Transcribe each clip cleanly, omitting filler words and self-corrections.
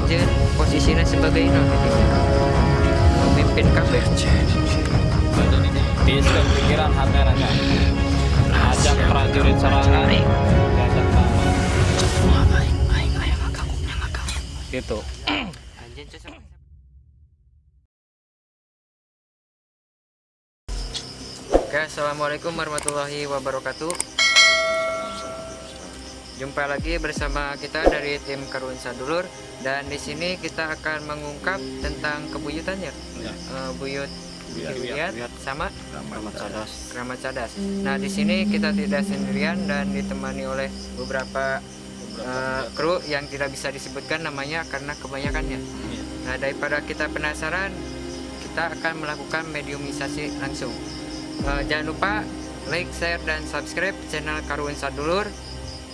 Anjeun posisinya sebagai naon gitu? Memimpin kabeh. Tiiskeun pikiran hatena nya. Ajak prajurit sorangan, diajak sama. Aing aing aya ngaganggu nya, ngaganggu. Gitu. Anjeun cocok. Oke, assalamualaikum warahmatullahi wabarakatuh. Jumpa lagi bersama kita dari tim Karuhun Sadulur dan di sini kita akan mengungkap tentang kebuyutannya. Ya. Buyut Kiwiyat sama Keramat Cadas. Keramat Cadas. Nah, di sini kita tidak sendirian dan ditemani oleh beberapa kru yang tidak bisa disebutkan namanya karena kebanyakannya. Iya. Nah, daripada kita penasaran, kita akan melakukan mediumisasi langsung. Jangan lupa like, share, dan subscribe channel Karuhun Sadulur.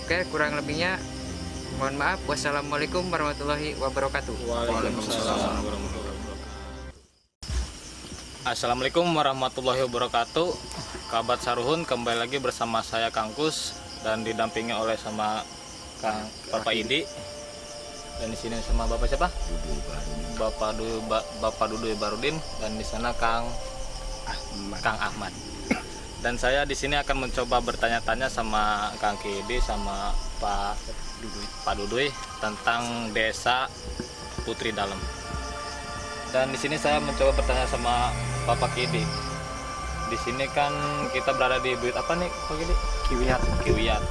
Oke, kurang lebihnya mohon maaf. Wassalamualaikum warahmatullahi wabarakatuh. Waalaikumsalam warahmatullahi wabarakatuh. Assalamualaikum warahmatullahi wabarakatuh. Kabat Saruhun, kembali lagi bersama saya Kangkus dan didampingi oleh sama Kang Bapak Idi. Dan di sini sama Bapak siapa? Bapak Dudu Barudin dan di sana Kang Ahmad. Kang Ahmad. Dan saya di sini akan mencoba bertanya-tanya sama Kang Kidi sama Pak Duduy, Pak Duduy tentang desa Putri Dalem. Dan di sini saya mencoba bertanya sama Bapak Kidi. Di sini kan kita berada di buyut apa nih, Pak Kidi? Kiwiyat. Kiwiyat.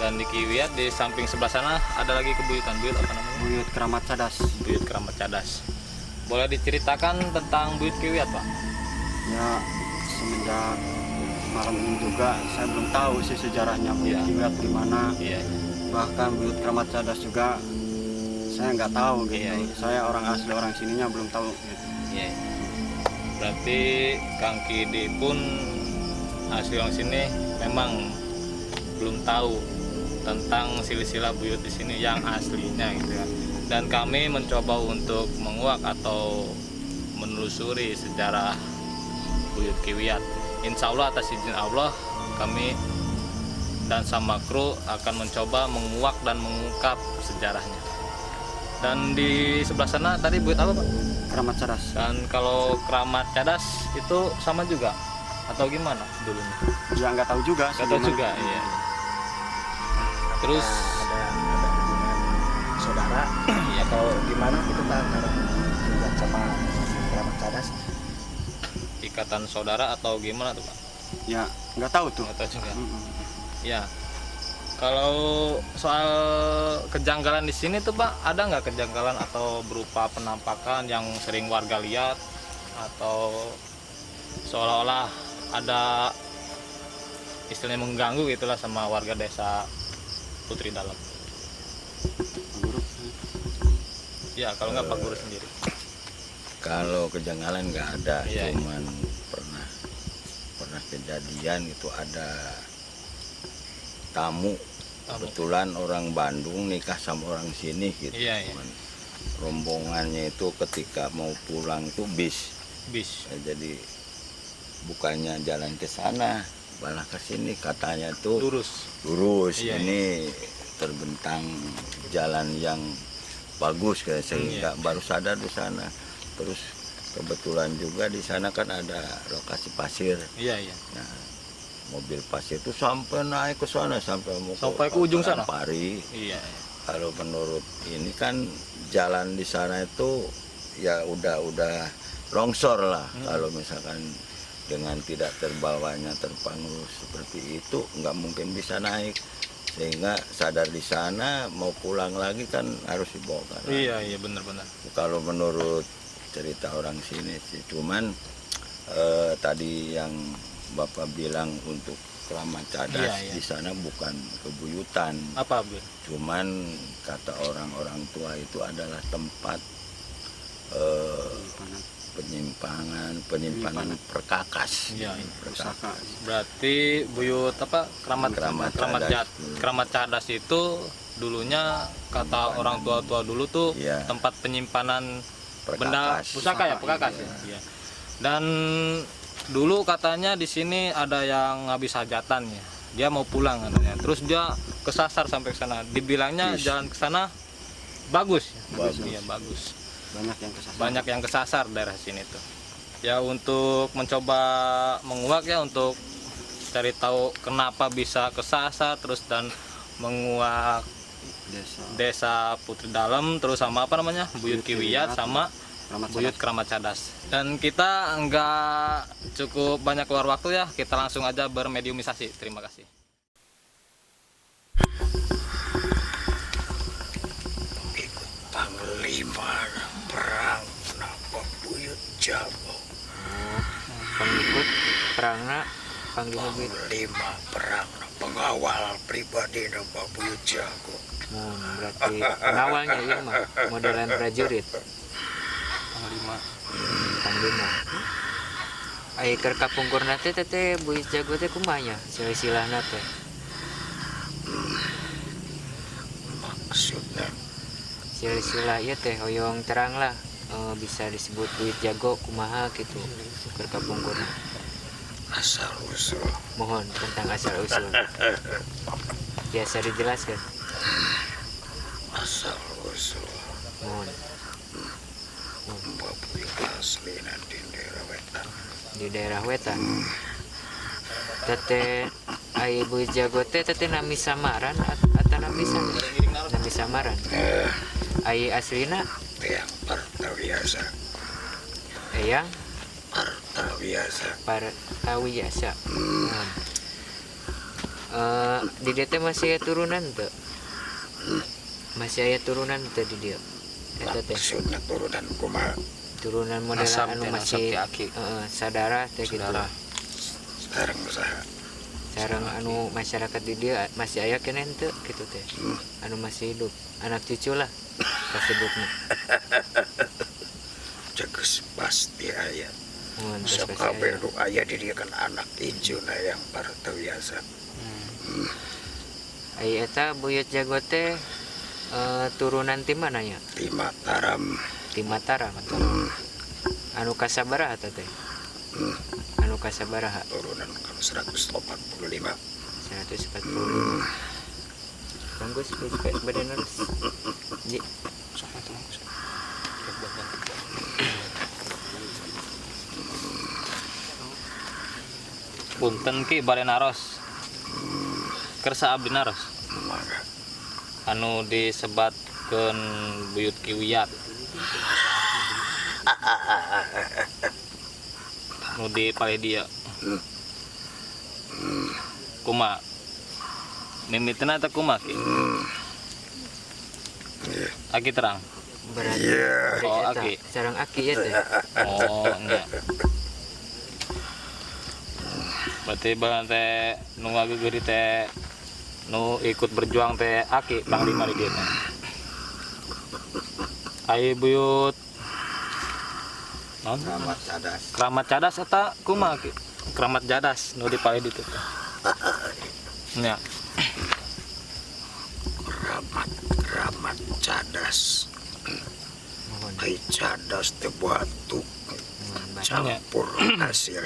Dan di Kiwiyat di samping sebelah sana ada lagi kebuyutan, buyut apa namanya? Buyut Keramat Cadas. Buyut Keramat Cadas. Boleh diceritakan tentang buyut Kiwiyat, Pak? Ya, semenjak malam ini juga saya belum tahu sih sejarahnya Buyut Kiwiyat gimana. Bahkan Buyut Keramat Cadas juga saya nggak tahu gitu. Iya. Saya orang asli, orang sininya belum tahu gitu. Iya. Berarti Kang Kidi pun asli orang sini memang belum tahu tentang silsilah buyut di sini yang aslinya gitu ya. Dan kami mencoba untuk menguak atau menelusuri sejarah buyut Kiwiyat. Insya Allah atas izin Allah kami dan sama kru akan mencoba menguak dan mengungkap sejarahnya. Dan di sebelah sana tadi buyut apa, Pak? Keramat Cadas. Dan kalau Keramat Cadas itu sama juga atau gimana dulunya? Ya nggak tahu juga sih Nggak tahu gimana. juga, iya. Terus Ada hubungan saudara atau gimana gitu, Pak, antara Kiwiyat sama Keramat Cadas? Ikatan saudara atau gimana tuh, Pak? Ya nggak tahu tuh. Nggak tahu juga. Mm-mm. Ya. Kalau soal kejanggalan di sini tuh, Pak, ada nggak kejanggalan atau berupa penampakan yang sering warga lihat atau seolah-olah ada istilahnya mengganggu gitulah sama warga desa Putri Dalem? Pak Guru. Ya, kalau nggak Pak Guru sendiri. Kalau kejanggalan nggak ada, Iya. cuman pernah pernah kejadian itu ada tamu, Tamu. Kebetulan orang Bandung nikah sama orang sini gitu. Iya. Cuman rombongannya itu ketika mau pulang itu bis. Bis. Ya, jadi bukannya jalan ke sana, malah ke sini, katanya tuh Lurus. Lurus. Iya. Ini terbentang jalan yang bagus kayak sehingga baru sadar di sana. Terus kebetulan juga di sana kan ada lokasi pasir. Iya. Nah, mobil pasir itu sampai naik ke sana, sampai mau Sampai ke ujung sana? Pari. Iya. Kalau menurut ini kan jalan di sana itu ya udah longsor lah. Kalau misalkan dengan tidak terbawanya terpengaruh seperti itu nggak mungkin bisa naik, sehingga sadar di sana mau pulang lagi kan harus dibongkar. Iya, benar-benar. Kalau menurut cerita orang sini sih, cuman tadi yang Bapak bilang untuk Keramat Cadas Iya. di sana bukan kebuyutan, Apa, Bu? cuman kata orang-orang tua itu adalah tempat Penyimpanan. penyimpangan penyimpanan perkakas. Iya. Perkakas. Pusaka. Berarti buyut apa, Keramat Keramat Keramat Cadas. Keramat Cadas itu dulunya kata orang tua-tua dulu tuh tempat penyimpanan benda Perkakas. pusaka ya, perkakas ya. Iya. Dan dulu katanya di sini ada yang habis hajatan ya. Dia mau pulang katanya. Terus dia kesasar sampai ke sana. Dibilangnya Bis. jalan ke sana Bagus. Bagus. Iya, bagus. Banyak yang kesasar. Banyak yang kesasar daerah sini tuh. Ya untuk mencoba menguak ya, untuk cari tahu kenapa bisa kesasar terus dan menguak desa Putri Dalem terus sama apa namanya Buyut Kiwiyat sama Keramat Buyut Cadas. Keramat Cadas. Dan kita nggak cukup banyak keluar waktu ya, kita langsung aja bermediumisasi. Terima kasih. Ikut panglima perang napa Buyut Jago. Pengikut perangna Panglima Buyut. Panglima perang pengawal pribadi napa Buyut Jago. Berarti pengawalnya iya mah modelan prajurit. Panglima. Panglima. Ai keur kapungkurna teh teh Buyut Jago teh kumaha nya silsilahna teh? Maksudnya silsilah ieu teh hoyong terang lah, bisa disebut Buyut Jago kumaha gitu keur kapungkurna. Asal usul. Mohon tentang asal usul. Biasa dijelaskan. Asal usul. Mohon. Mbah Buyut asli di daerah wetan. Di daerah wetan. Teteh ai Buyut Jago teh teteh nami samaran atau nami sanes? Nami samaran. Ai aslina Eyang Partawiyasa. Eyang Partawiyasa. Partawiyasa. Di dieu teh masih aya turunan teu? Masih aya turunan teu di dieu? Eta teh. Maksudna turunan kumaha? Turunan modelan Nasab anu teh, nasab masih ti aki. Sadara teh gitu. Saudara. Sareng saha? Sareng anu masyarakat di dieu masih aya keneh teu gitu teh. Anu masih hidup, anak cucu lah kasebutna. Ceges pasti aya. Mohon geus pasti Sakabeh aya. nu aya di dieu kan anak incuna yang Partawiyasa. Ai eta Buyut Jago teh turunan ti mana nya? Ti Mataram. Ti Mataram. Anu kasabaraha eta teh? Anu kasabaraha? Turunan kan 145. 145. Bagus, bagus, badan harus. Ji. Punten Ki bade naros. Kersa abdi naros. Mangga. Anu disebatkeun Buyut Kiwiyat. Nu di palih dieu. Kumaha? Mimitina eta kumaha Ki? Aki terang. Berarti Iya. Oh, eta, aki. Sareng aki ya teh. Oh, nya. Berarti bahan teh nu ngageugeuh teh nu ikut berjuang teh aki panglima di dieu teh. Ai Buyut naon? Keramat Cadas. Keramat Cadas eta kumaha Ki? Keramat Cadas nu di palih ditu teh. Nya. Keramat Cadas. Mohon. Ai cadas teh batu Mohon batu. campur pasir.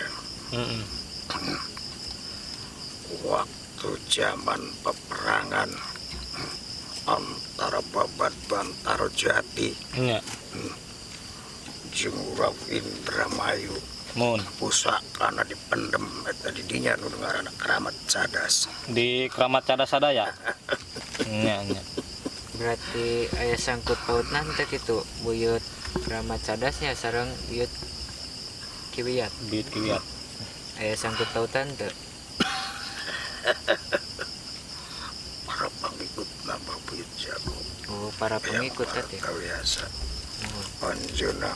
Heeh. Waktu zaman peperangan antara Babat Bantarjati Nya. jeung Urang Indramayu. Mun Pusakana dipendem eta di dinya nu ngaranna Keramat Cadas. Di Keramat Cadas sadaya. Nya, nya. Berarti aya sangkut pautna teh kitu Buyut Keramat Cadasnya sareng Buyut Kiwiyat. Buyut Kiwiyat. Aya sangkut pautan teu? Para pengikut nama Buyut Jago. Oh, para pengikut teh. Biasa. Mohon. Anjeunna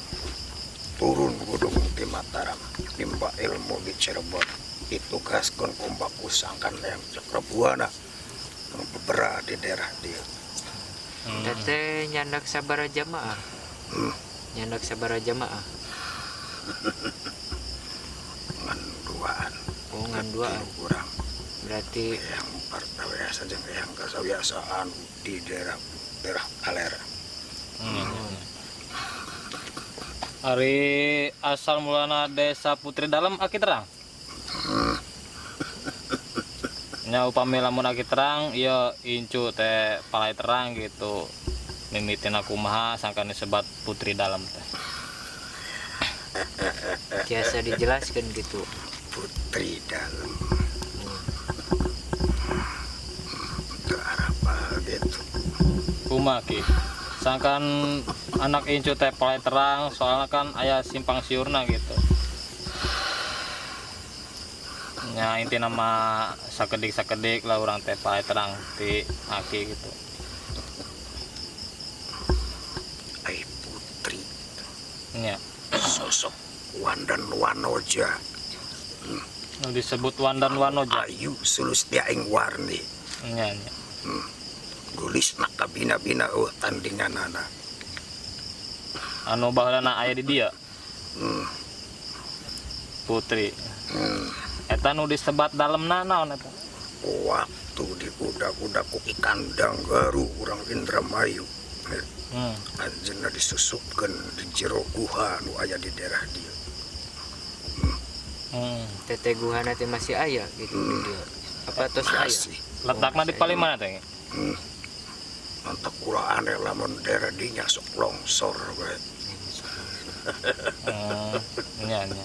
turun gunung di Mataram nimba ilmu di Cirebon ditugaskeun ku Mbak Kusangkan yang Cakrabuana nu bebera di daerah dieu. Teteh nyandak sabaraha jamaah? Nyandak sabaraha jamaah? Ngan duaan. Oh, ngan duaan. Kurang. Berarti yang Partawiyasa jeung yang kasawiasaan di daerah daerah Kaler. Ari asal mulana desa Putri Dalem aki terang. Nya upami lamun aki terang ieu incu teh palai terang gitu. Mimitina kumaha sangkan disebat putri dalam teh. Tiasa dijelaskan gitu. Putri dalam. Ke arah apa gitu. Kumaha Ki? Sangkan anak incu teh palai terang soalnya kan aya simpang siurna gitu. Nya inti nama sakedik-sakedik lah urang teh palai terang ti aki gitu. Ai putri. Nya. Sosok Wandan Wanoja. Nu disebut Wandan Wanoja. Ayu Sulustia ing warni. Nya nya. Gulisna kabina-bina eueuh tandinganana. Anu baheulana aya di dieu. Putri. Eta nu disebat dalemna naon eta? Waktu diudak-udak ku Ki Kandang Garu urang Indramayu. Anjeunna disusupkeun di jero guha nu aya di daerah dieu. Tete guhana teh masih aya gitu di dieu. Apa tos aya? Letakna di paling mana teh? Mantap kula aneh lamun daerah dinya sok longsor bae. Nya nya.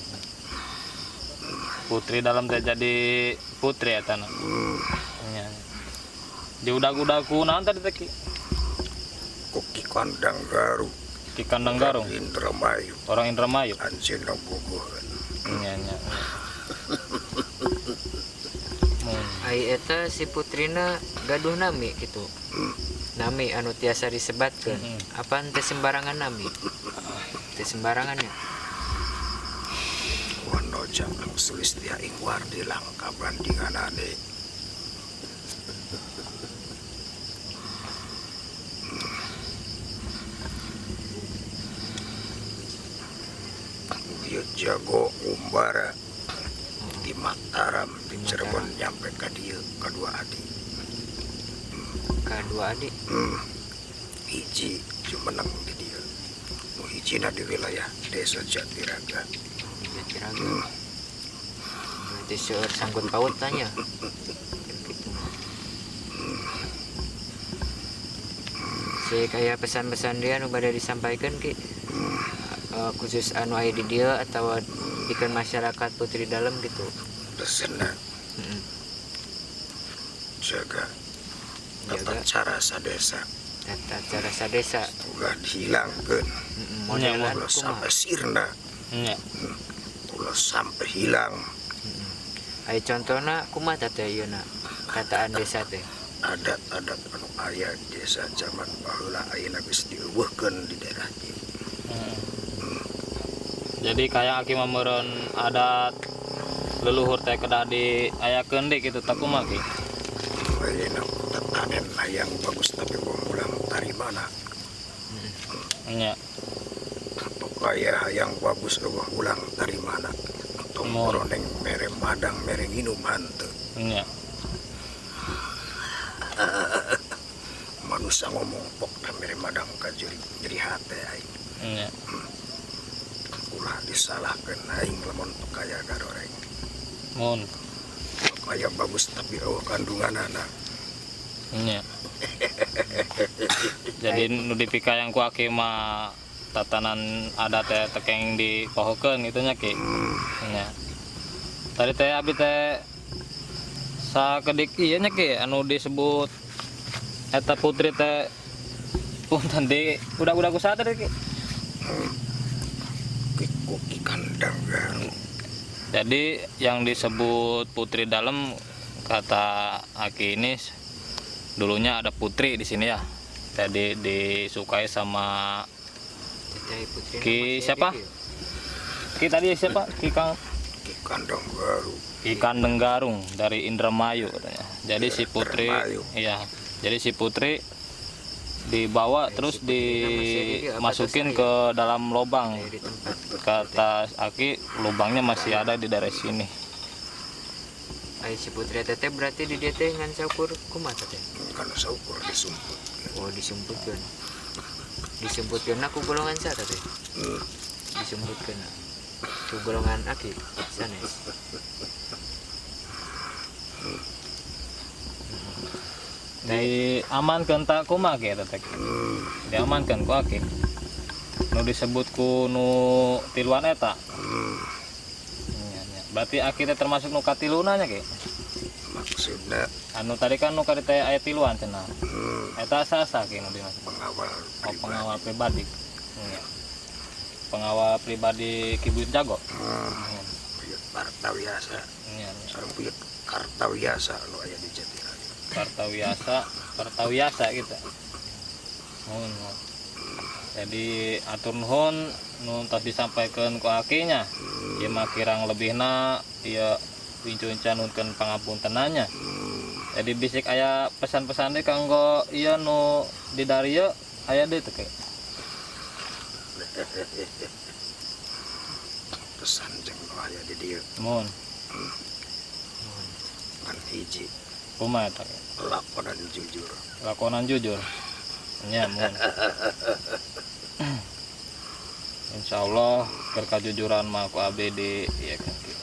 Putri dalam teh jadi putri eta na. Nya. Diudag-udag ku naon tadi teh Ki? Ku Ki Kandang Garu. Ki Kandang Garung. Indramayu. Orang Indramayu. Anjeunna bogohan. Nya nya. Ai eta si putrina gaduh nami gitu. Nami anu tiasa disebatkeun. Apa teh sembarangan nami? Teh sembarangan ya. Wanoja anu Sulistia ing wardi langka bandinganane. Buyut jago ngumbara di Mataram di Cirebon nyampe ka dieu kadua adi. Kadua adi. Hiji jumeneng di dieu. Nu hijina di wilayah Desa Jatiraga. Jatiraga. Berarti seueur sangkut paut tanya. Gitu. Si kayak pesan-pesan dia nu bade disampaikan Ki. Khusus anu aya di dieu atau ikan masyarakat putri dalam gitu. Pesenna. Jaga tata cara sadesa. Tata cara sadesa. Ulah dihilangkeun. Modelan ulah sampai sirna. Nya. Ulah sampai hilang. Aya contohna kumaha teh ayeuna kataan desa teh? Adat-adat anu aya desa zaman baheula ayeuna geus dieuweuhkeun di daerah dieu. Jadi kayak aki mah meureun adat leluhur teh kedah diayakeun deui kitu tah kumaha Ki? Ayeuna tatanen hayang bagus tapi ulang tari mana? Nya. Pokoknya hayang bagus eueuh ulang tari mana? Tong boroneng mere madang mere nginum hanteu. Nya. Manusia ngomong pokna mere madang ka nyeri hate aing. Nya. Ulah disalahkeun aing lamun pekaya garoreng. Mun. Pekaya bagus tapi eueuh kandunganana. Nya. Jadi nu dipikayang ku aki mah tatanan adat teh tekeng dipohokeun kitu nya Ki. Nya. Tadi teh abi teh sakedik ieu nya Ki anu disebut eta putri teh punten di udag-udag ku saha teh Ki? Ki Kandang Garu. Jadi yang disebut putri dalam kata aki ini dulunya ada putri di sini ya. Jadi disukai sama Ki siapa? Ki tadi siapa? Ki Kang Ki Kandang Garung. Ki Kandang Garung dari Indramayu katanya. Jadi si putri, iya. Jadi si putri dibawa terus dimasukin ke dalam lubang. Kata aki lubangnya masih ada di daerah sini. Ai si putri teteh berarti di dieu teh ngan saukur kumaha teh? Ngan saukur disumput. Oh, disumputkeun. Disumputkeun ku golongan saha teh? Disumputkeun ku golongan aki sanes. Diamankeun tak kumaha ge eta teh? Diamankeun ku aki. Nu disebut ku nu tiluan eta. Nya, nya. Berarti aki teh termasuk nu katiluna nya ge? Maksudna Anu tadi kan nu kari teh aya tiluan cenah. Eta asa-asa ki nu dimaksud? Pengawal. Oh, pengawal pribadi. Nya. Pengawal pribadi Ki Buyut Jago. Buyut Kartawiyasa. Nya, nya. Sareng Buyut Kartawiyasa nu aya di Jatirayu. Kartawiyasa, Kartawiyasa gitu. Nuhun, nuhun. Jadi atur nuhun nu tos disampaikan ku akinya. Ieu mah kirang lebihna ieu wincu-wincan nuhunkeun pangapuntenanya. Jadi bisik aya pesan-pesan deui kanggo ieu nu di darieu aya deui teu ke? Pesan jeung nu aya di dieu. Muhun. Ngan hiji. Kumaha eta? Lakonan jujur. Lakonan jujur. Nya muhun. Insyaallah keur kajujuran mah ku abdi di ieu kan kieu.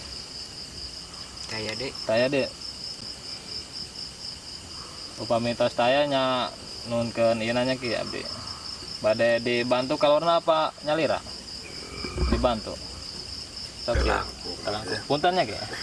Taya deui. Taya deui. Upami tos taya nya nuhunkeun ieu nanya ki abdi. Bade dibantu kalorna apa nyalira? Dibantu. Sok ya. Langkung. Punten nya ki. Alhamdulillah.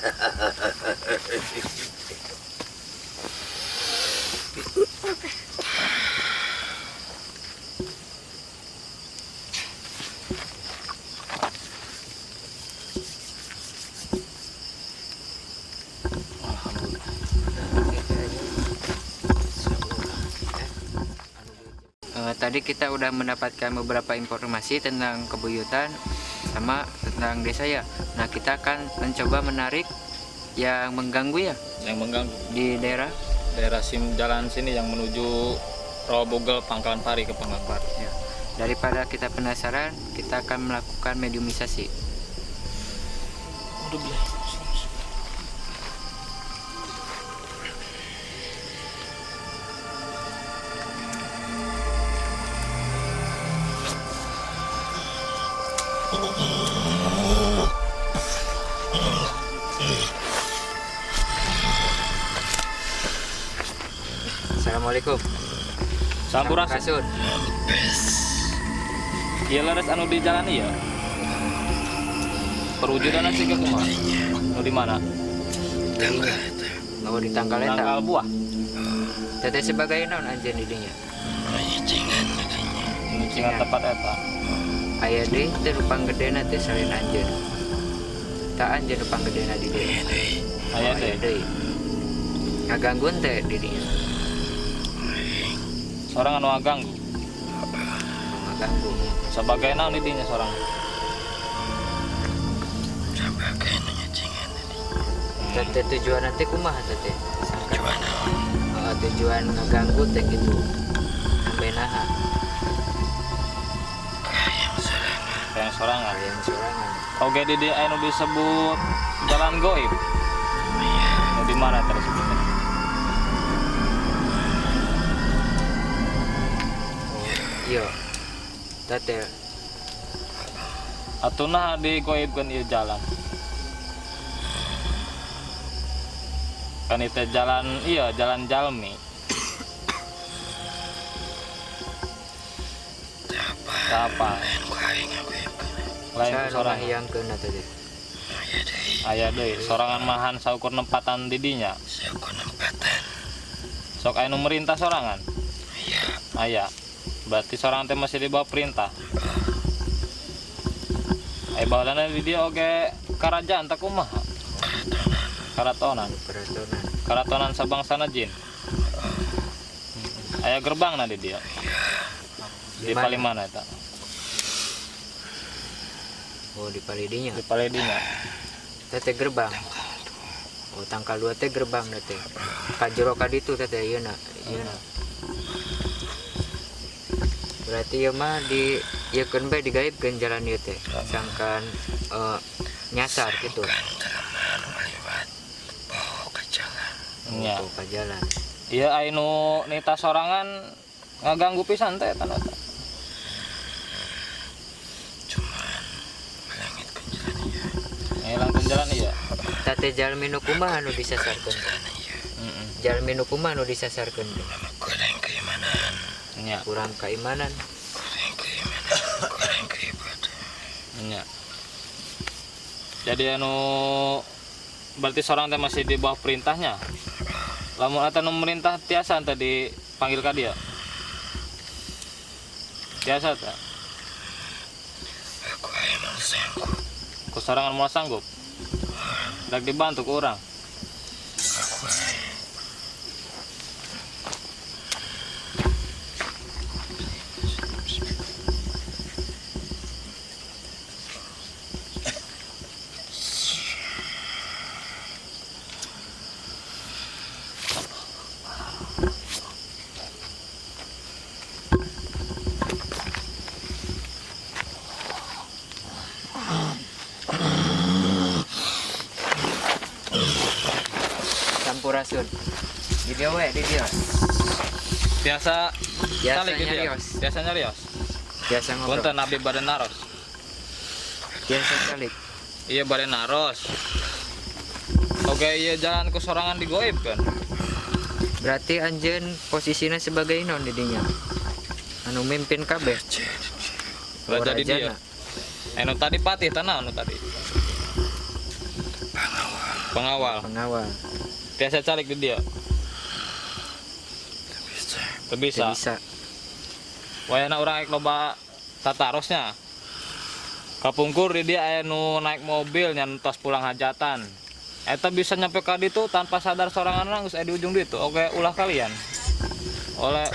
Tadi kita udah mendapatkan beberapa informasi tentang kebuyutan sama tentang desa ya. Nah, kita akan mencoba menarik yang mengganggu ya. Yang mengganggu di daerah daerah sim jalan sini yang menuju Rawabugel Pangkalan Pari ke Pangkalan Pari. Ya. Daripada kita penasaran, kita akan melakukan mediumisasi. Udah beli. Assalamualaikum. Sampurasun. Iya leres anu di jalan iya. Perwujudan sih ke kumaha? Nu di mana? Tanggal eta. Oh, di tanggal eta. Tanggal buah. Teteh sebagai naon anjeun di dinya? Nyicingan di dinya. Nyicingan tempat eta. Aya deui teh rupang gedena teh salin anjeun. Ta anjeun rupang gedena di dieu. Aya deui. Aya deui. Ngagangguan teh di dinya. Sorang anu ngaganggu. Ngaganggu. Sebagai naon di dinya sorang? Sebagai nu nyicingan di dinya. Teteh tujuan nanti kumaha teteh? Tujuan naon? Tujuan ngaganggu teh gitu. Sampai naha. Hayang sorangan. Hayang sorangan. Hayang sorangan. Oke, di dieu anu disebut jalan goib. Iya. Nu di mana teh disebutnya? Iya. Teteh. Atuh nah digoibkeun ieu jalan. Kan itu jalan iya jalan jalmi. Siapa? Lain ku sorangan. Hayangkeun atuh teh. Aya deui. Sorangan mahan saukur nempatan di dinya. Saukur nempatan. Sok aya nu merintah sorangan? Iya. Aya. Berarti sorangan teh masih di bawah perintah. Aya baheulana di dieu oge karajaan teh kumaha? Karatonan. Karatonan. Karatonan sabangsana jin. Aya gerbangna di dieu. Di Di mana? paling mana eta? Oh, di palidinya. Di palidinya. Teteh gerbang. Oh, tangkal 2 teh gerbang teh. Ka jero ka ditu teteh ieu na, ieu na. Berarti ieu mah di ieukeun bae digaibkeun jalan ieu teh. Sangkan nyasar gitu. Nya. Oh, ka jalan. Ieu aya nu nita sorangan ngaganggu pisan teh eta eta. Cuman melangitkeun jalan ieu. Ngilangkeun jalan ieu. Tate jalmi nu kumaha nu disasarkeun? Jalan ieu. Heeh. Jalmi nu kumaha nu disasarkeun? Nya. Kurang keimanan. Kurang keimanan, kurang keibadah. Nya. Jadi anu berarti seorang teh masih di bawah perintahnya. Lamun eta nu merintah tiasa teh dipanggil ka dia. Tiasa teh. Aku emang sanggup. Ku sorangan moal sanggup. Dak dibantu ku urang. Aku Sampurasun. Di dia we, di dia. Tiasa Biasa calik di dia. nyarios. Tiasa nyarios. Biasa ngobrol. Punten abdi bade naros. Biasa calik. Iya bade naros. Oke, iya jalan ku sorangan digoib kan. Berarti anjeun posisinya sebagai non di dinya. Anu mimpin kabeh. Raja di dia. Rajana. Anu tadi patih tanah anu tadi. Pengawal. Pengawal. Tiasa calik di dia. bisa. Teu bisa. Teu bisa. Wayahna urang ek loba tatarosnya. Kapungkur di dia aya nu naik mobil nya tos pulang hajatan. Eta bisa nyampe ka ditu tanpa sadar sorangan geus aya di ujung ditu. Oke, ulah kalian. Oleh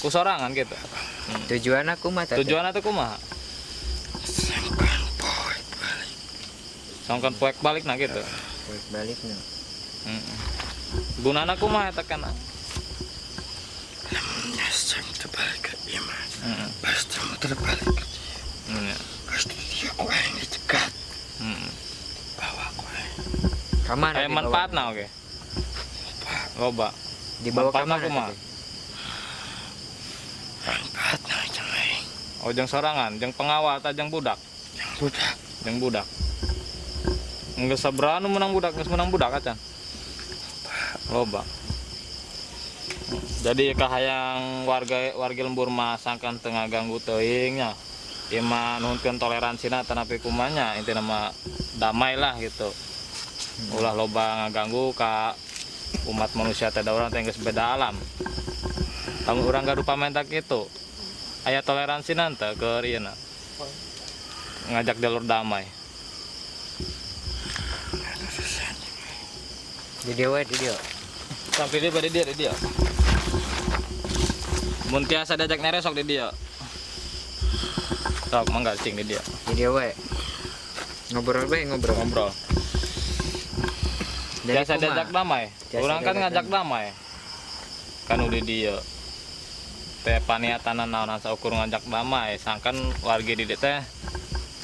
ku sorangan gitu. Tujuan aku mah teh. Tujuanna teh kumaha? Sangkan poek balik. Sangkan poek balik nah gitu. Poek balik nu. Heeh. Gunana kumaha eta kana? Lamun nyasang terbalik ke imah. Heeh. Pasti muter balik ke dia. Heeh. Pasti dia ku aing dicegat. Heeh. Bawa ku aing. Ka mana Aya dibawa? manfaatna oge. Loba. Dibawa ka Manfaatna mana? kumaha? Teh? Manfaatna jeung aing. Oh, jeung sorangan, jeung pengawal tah jeung budak. Jeung budak. Jeung budak. Geus sabaraha nu menang budak, geus menang budak acan. Loba. Jadi kahayang warga wargi lembur mah sangkan teu ngaganggu teuing nya. Ieu mah nuhunkeun toleransina tanapi kumanya intina mah damai lah gitu. Ulah loba ngaganggu ka umat manusia teh da urang teh geus beda alam. Lamun urang gaduh pamenta kitu, aya toleransina teu keur ieu na. Ngajak jalur damai. Di dia we, di dia. Sampai dia pada dia, di dia. Mun tiasa diajak nere sok di dia. Sok mangga cing di dia. Di dia we. Ngobrol we, ngobrol. Ngobrol. Jadi Tiasa kumaha? diajak damai. Tiasa Urang kan diajak ngajak damai. Kan udah dia. Teh paniatana naonan saukur ngajak damai, sangkan wargi di dieu teh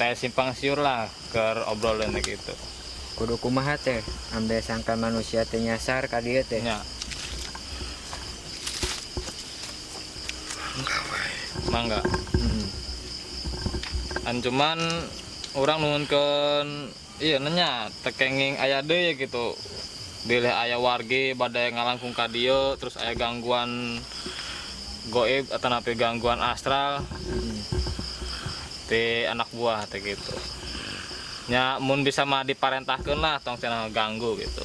teh simpang siur lah keur obrolan teh gitu. Kudu kumaha teh? Ambe sangkan manusia teh nyasar ka dieu teh. Nya. Mangga. Heeh. An cuman urang nuhunkeun iya nanya tekenging aya deui gitu. Bilih aya wargi bade ngalangkung ka dieu terus aya gangguan goib atau napi gangguan astral ti anak buah teh gitu. Nya mun bisa mah diparentahkeun lah tong cenah ganggu gitu.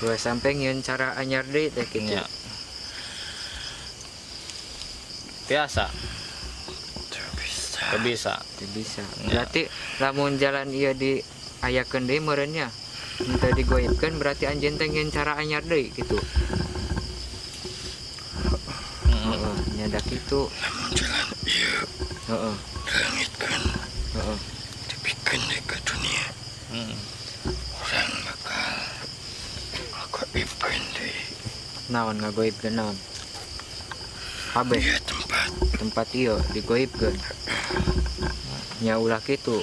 Ulah sampe ngieun cara anyar deui teh kitu. Nya. Tiasa. Teu bisa. Teu bisa. Teu bisa. Nya. Berarti lamun jalan ieu diayakeun deui meureun nya. Henteu digoibkeun berarti anjeun teh ngieun cara anyar deui gitu. Heeh, nya da kitu. Lamun jalan ieu Heeh, leungitkeun heeh. dipikeun deui ka dunia. Heeh. Urang bakal ngagoibkeun deui. Naon ngagoibkeun naon? Kabeh Ieu tempat tempat ieu digoibkeun. Nya ulah kitu.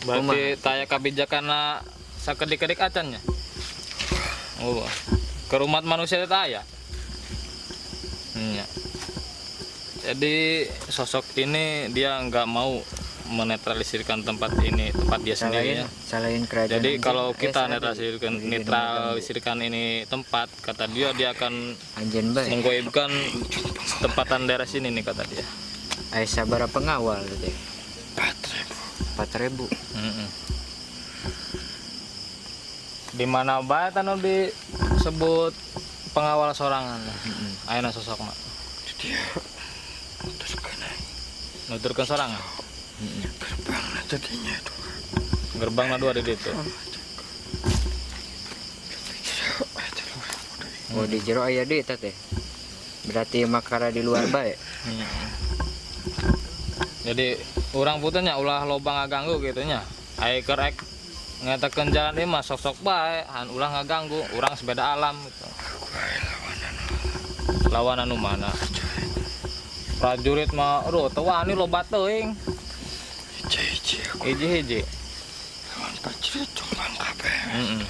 Berarti taya kabijakanna sakedik-kedik acan nya. Oh. Ke umat manusia teh aya. Nya. Jadi sosok ini dia nggak mau menetralisirkan tempat ini, tempat dia sendiri ya. Selain kerajaan. Jadi anjeun, kalau aya kita saha deui? netralisirkan Di netralisirkan ini tempat, kata dia, dia akan Anjeun bae. menggoibkan tempatan daerah sini nih, kata dia. Aya sabaraha pengawal teh? 4000. Mm-mm. Di mana bae anu disebut pengawal sorangan? Ayeuna sosokna. Nuturkeun sorangan. Gerbangna dua di ditu. Oh, di jero aya deui eta teh. Berarti makara di luar bae. Jadi urang putihnya ulah loba ngaganggu gitu nya. Ai keur ek ngetakeun jalan ieu mah sok-sok bae, han ulah ngaganggu, urang sepeda alam gitu. Lawan anu mana? Prajurit mah aduh teu wani, loba teuing. Hiji-hiji. Heeh.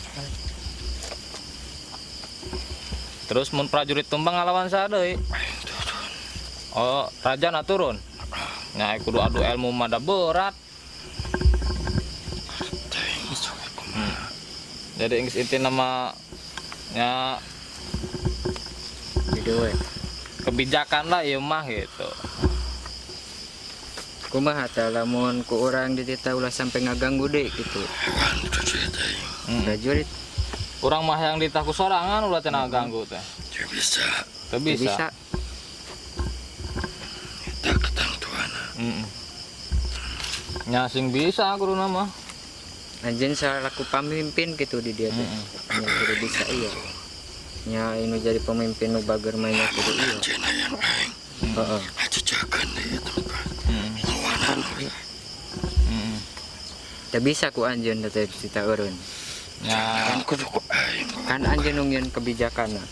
Terus mun prajurit tumbang ngalawan saha deui? Oh, raja na turun. Nah, kudu adu ilmu mah da berat. Jadi geus intina mah nya Gitu we. Kebijakan lah ieu mah gitu. Kumaha tah lamun ku urang dititah ulah sampai ngaganggu deui gitu. Prajurit. Urang mah yang ditah ku sorangan ulah teh ngaganggu teh. Teu bisa. Teu Teu bisa. bisa. Heeh. Nya sing bisa kuduna mah. Anjeun selaku pamimpin gitu di dia teh. Nya kudu bisa iya. Nya anu jadi pemimpin nu bager mah nya kudu iya. Heeh. Heeh. Teu bisa ku anjeun teh dititah eureun. Nya Kan anjeun nu nyieun kebijakanna.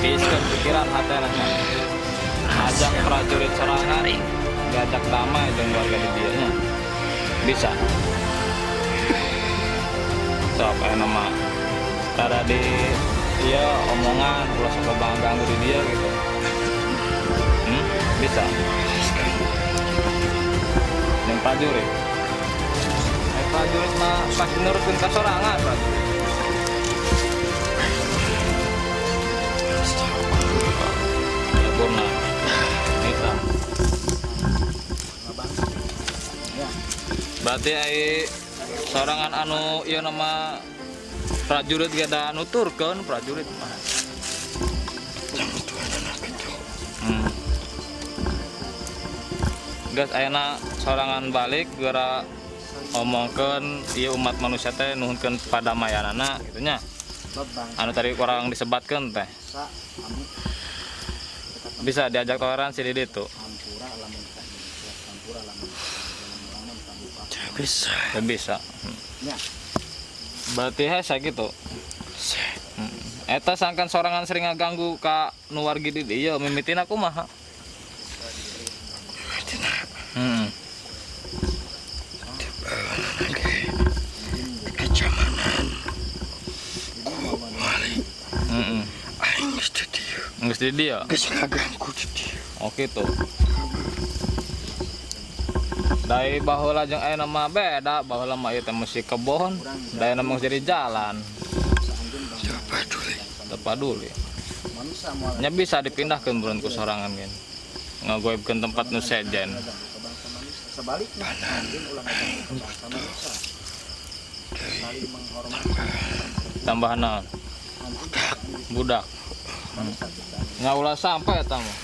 Tiiskeun pikiran hatena nya. Ajak prajurit sorangan, diajak damai jeung warga di dieu nya. Bisa. Sok aya mah tara di ieu omongan ulah sok loba ngaganggu di dieu gitu. Bisa. Jeung prajurit. Prajurit mah pasti nurutkeun ka sorangan prajurit. Purna. Nita. Berarti ai sorangan anu ieu nama prajurit ge da nuturkeun prajurit mah. Geus ayeuna sorangan balik geura omongkeun ieu umat manusia teh nuhunkeun padamayanana kitu nya. Anu tadi kurang disebatkeun teh. Bisa diajak toleransi di ditu. Bisa. Bisa. Berarti hese gitu. Eta sangkan sorangan sering ngaganggu ka nu wargi di dieu mimitina kumaha? Kecamanan ku wali. Aing geus di dieu. Geus di dieu? Geus ngaganggu di dieu. Oh kitu. Dari baheula jeung ayeuna mah beda, baheula mah ieu teh mesti kebon, da ayeuna mah geus jadi jalan. Teu paduli. Teu paduli. Nya bisa dipindahkeun meureun ku sorangan gen. Ngagoibkeun tempat nu sejen. Tambahan naon? Budak. Nya ulah sampai eta mah.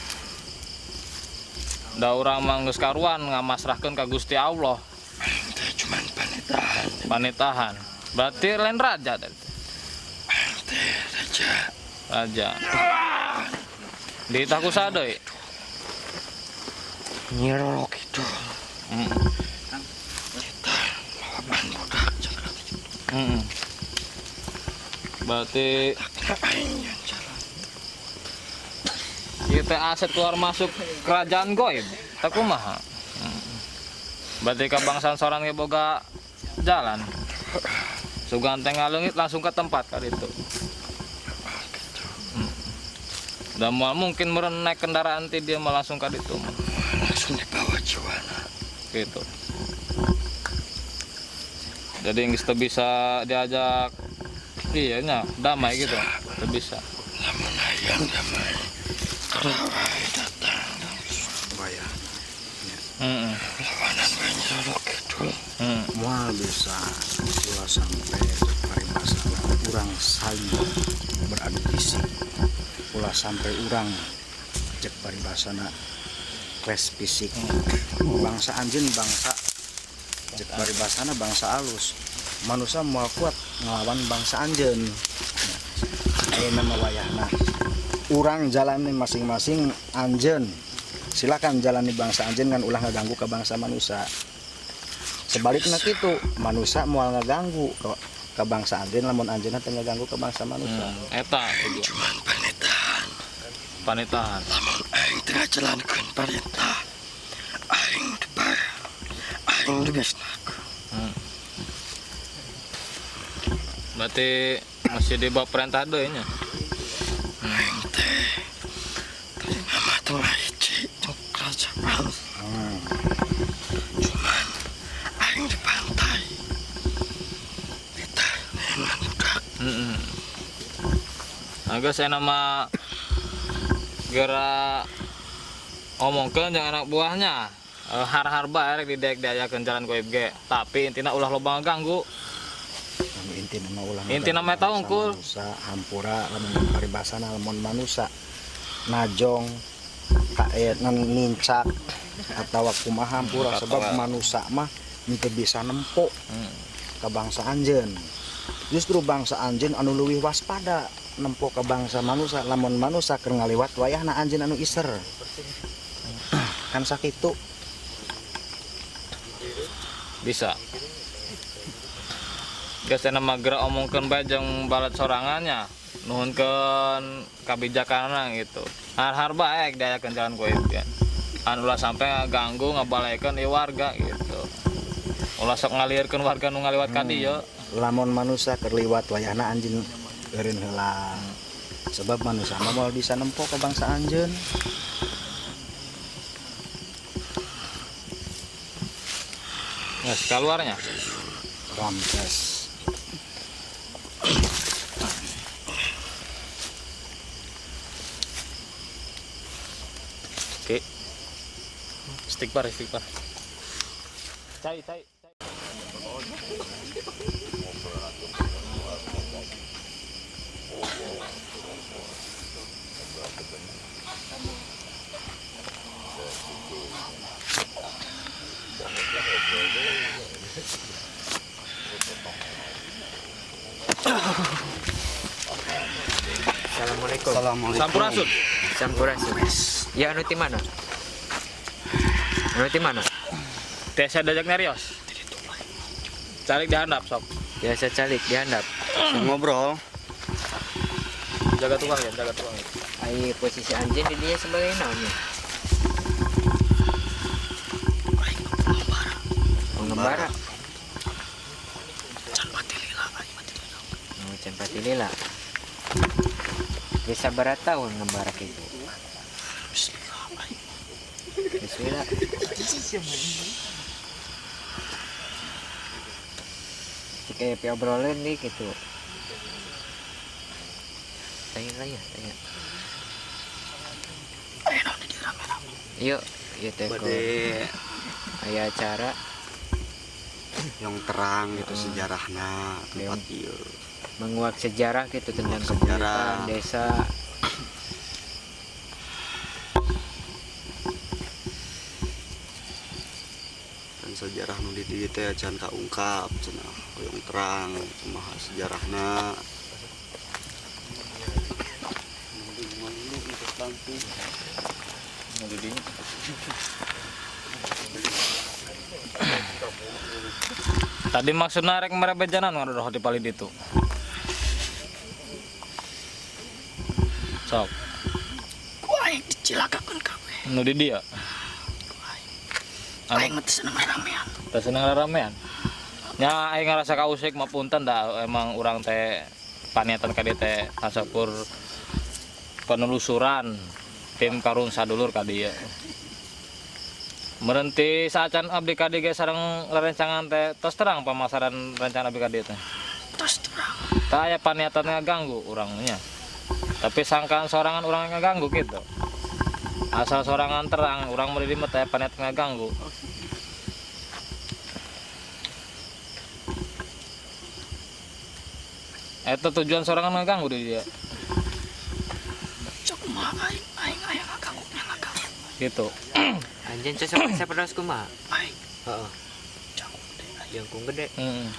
Da urang mah geus karuan ngamasrahkeun ka Gusti Allah. Aing teh cuman panitahan. Panitahan. Berarti lain raja teh. Aing teh raja. Raja. Ditah ku saha deui? Nyi Roro Kidul. Kita lawan budak cenah. Berarti kita aset keluar masuk kerajaan goib, tak kumaha. Berarti kebangsaan seorang ge boga jalan. Sugan teh ngaleungit langsung ke tempat kali itu. Dan moal mungkin meureun naik kendaraan ti dia mah langsung ka ditu mah. Langsung dibawa jiwana. Gitu. Jadi geus teu bisa diajak iya nya damai gitu. Teu bisa. Lamun hayang damai kerawai datang Surabaya. Lawanan we Nyiroro Kidul. Moal bisa ulah sampai paribasa urang saling beradu fisik. Ulah sampai urang cek paribasana clash fisik. Bangsa anjeun bangsa cek paribasana bangsa alus. Manusia moal kuat ngelawan bangsa anjeun. Ayeuna mah wayahna urang jalani masing-masing anjeun. Silakan jalani bangsa anjeun kan ulah ngaganggu ke bangsa manusia. Sebaliknya kitu, manusia moal ngaganggu ke bangsa anjeun lamun anjeunna teu ngaganggu ke bangsa manusia. Eta cuman panitahan. Panitahan. Lamun aing teu ngajalankeun parentah, aing dibayar. Aing dibesnakeun. Berarti masih di bawah perintah deui nya. Aing teh terima mah tengah hiji jeung kerajaan. Cuman aing dibantai. Eta neangan budak. Nah, geus aya nama geura ngomongkeun jeung anak buahnya. Har-har bae rek didek diajakeun jalan goib ge. Tapi intina ulah loba ngaganggu. Anu intina mah ulah Intina mah eta unggul. Manusa hampura lamun paribasana lamun manusa najong kaenan nincak atawa kumaha hampura sebab manusa mah teu bisa nempo ka bangsa anjeun. Justru bangsa anjeun anu leuwih waspada nempo ka bangsa manusa lamun manusa keur ngaliwat wayahna anjeun anu iser. Kan sakitu. Bisa. Geus cenah mah geura omongkeun bae jeung balat sorangannya, nuhunkeun kabijakanna gitu. Har-har bae diayakeun jalan goib ge. Anu ulah sampe ngaganggu ngabalaikeun ieu warga gitu. Ulah sok ngalieurkeun warga nu ngaliwat ka dieu. Lamun manusa keur liwat wayahna anjeun eureun heula. Sebab manusa mah moal bisa nempo ka bangsa anjeun. Geus kaluarnya. Rampes. Oke. Istighfar, istighfar. Cai, cai. Assalamualaikum. Assalamualaikum. Sampurasun. Sampurasun. Ya anu ti mana? Anu ti mana? Desa dajak nerios. Calik dihandap sok. Biasa calik dihandap. Ngobrol. Jaga tukang ya, jaga tukang. Ai posisi anjeun di dia sebagai naonnya? Pengembara. Can pati lila, aing mati lila. Oh, can pati lila. Bisa berapa tahun ngembara itu? Bismillah. Bismillah. Jika ya obrolan nih gitu. Tanya lah ya, tanya. Ayo naon di rame-rame. Yuk, ieu teh aya acara yang terang gitu sejarahna tempat ieu. Menguak sejarah gitu tentang kebudayaan desa. Dan sejarah nu di dieu teh can kaungkap cenah hoyong terang kumaha sejarahna. Tadi maksudna rek merebejanan ngadoh di palid itu. Sok. Ku aing dicilakakeun kabeh. Nu di dieu. Ku aing. Aing mah teu seneng ramean. Teu seneng ramean. Nya aing ngarasa kausik mah punten da emang urang teh paniatan ka dieu teh kasakur penelusuran tim Karuhun Sadulur ka dieu. Merenti saacan abdi ka dieu ge sareng rerencangan teh tos terang pamasaran rencana abdi ka dieu teh. Tos terang. Tah aya paniatan ngaganggu urang nya. Tapi sangkaan sorangan urang ngaganggu gitu. Asal sorangan terang urang mah di dieu mah teh paniatan ngaganggu. Eta tujuan sorangan ngaganggu di dia. Sok kumaha aing aing aya ngaganggu nya ngaganggu. Gitu. Anjeun sosok sapertos kumaha? Aing. Heeh. Jangkung gede. Jangkung gede. Heeh.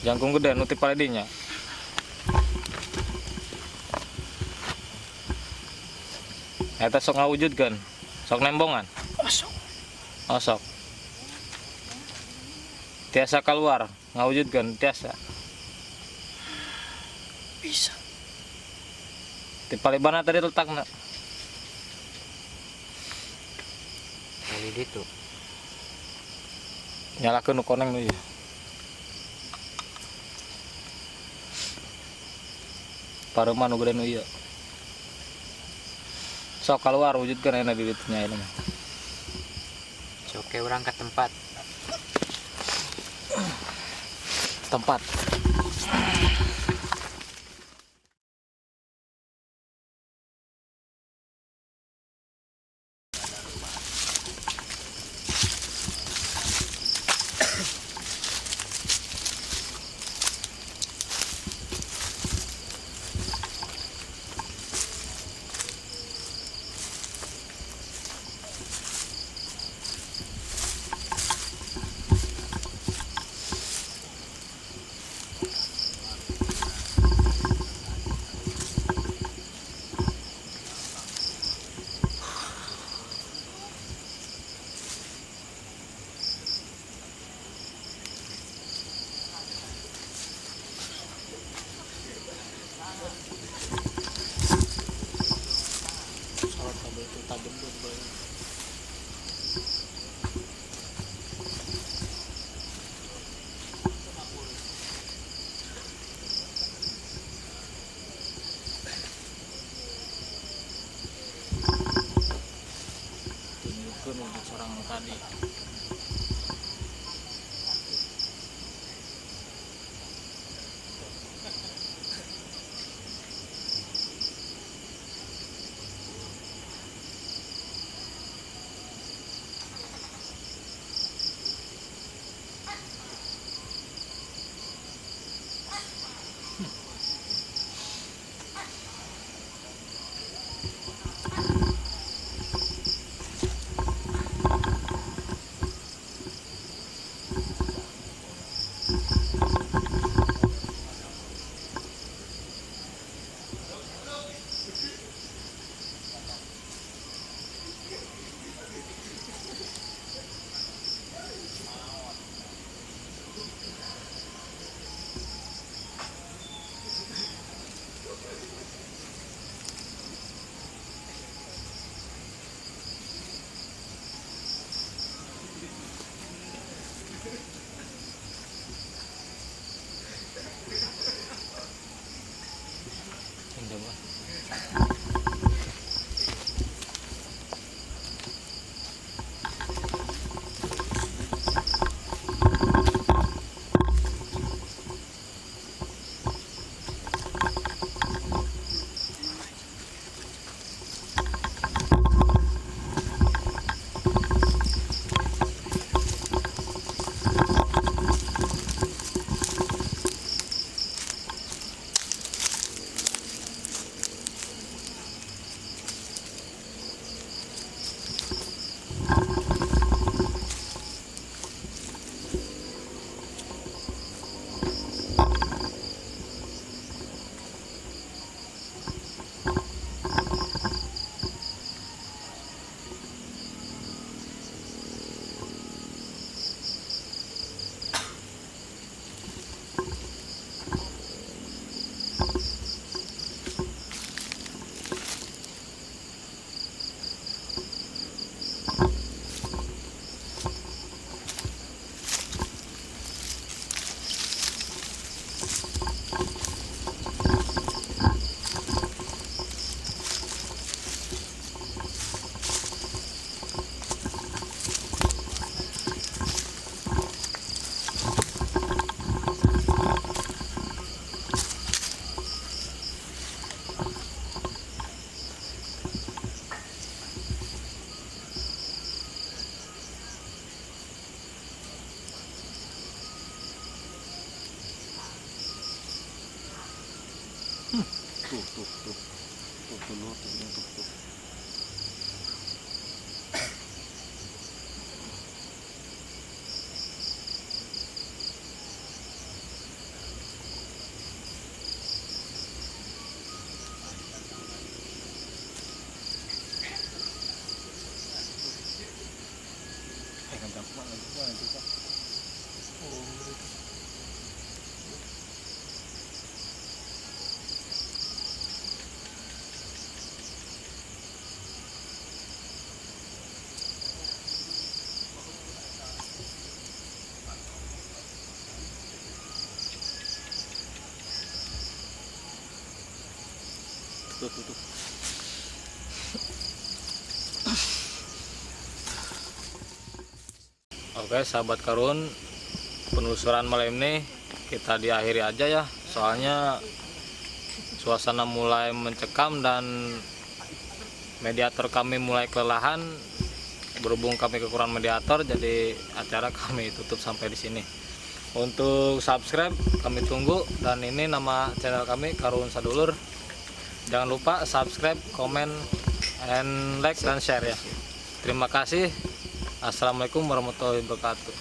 Jangkung gede nu ti paledinya. Eta sok ngawujudkeun, sok nembongan. Osok. Osok. Tiasa keluar ngawujudkeun tiasa. Bisa. Di palibana tadi letakna. Kali ditu. Nyalakeun nu koneng nu ieu. Pareuman nu gede nu ieu. Sok keluar wujudkeun ayeuna di ditu nya ayeuna mah. Sok ke urang ka tempat. Tempat. Tuh, tuh, tuh. Tuh, tuh, tuh, tuh, tuh, tuh. Tuh, tuh, tuh. Oke, sahabat Karuhun, penelusuran malam ini kita diakhiri aja ya. Soalnya suasana mulai mencekam dan mediator kami mulai kelelahan. Berhubung kami kekurangan mediator, jadi acara kami tutup sampai di sini. Untuk subscribe kami tunggu, dan ini nama channel kami Karuhun Sadulur. Jangan lupa subscribe, komen, and like dan share ya. Terima kasih. Assalamualaikum warahmatullahi wabarakatuh.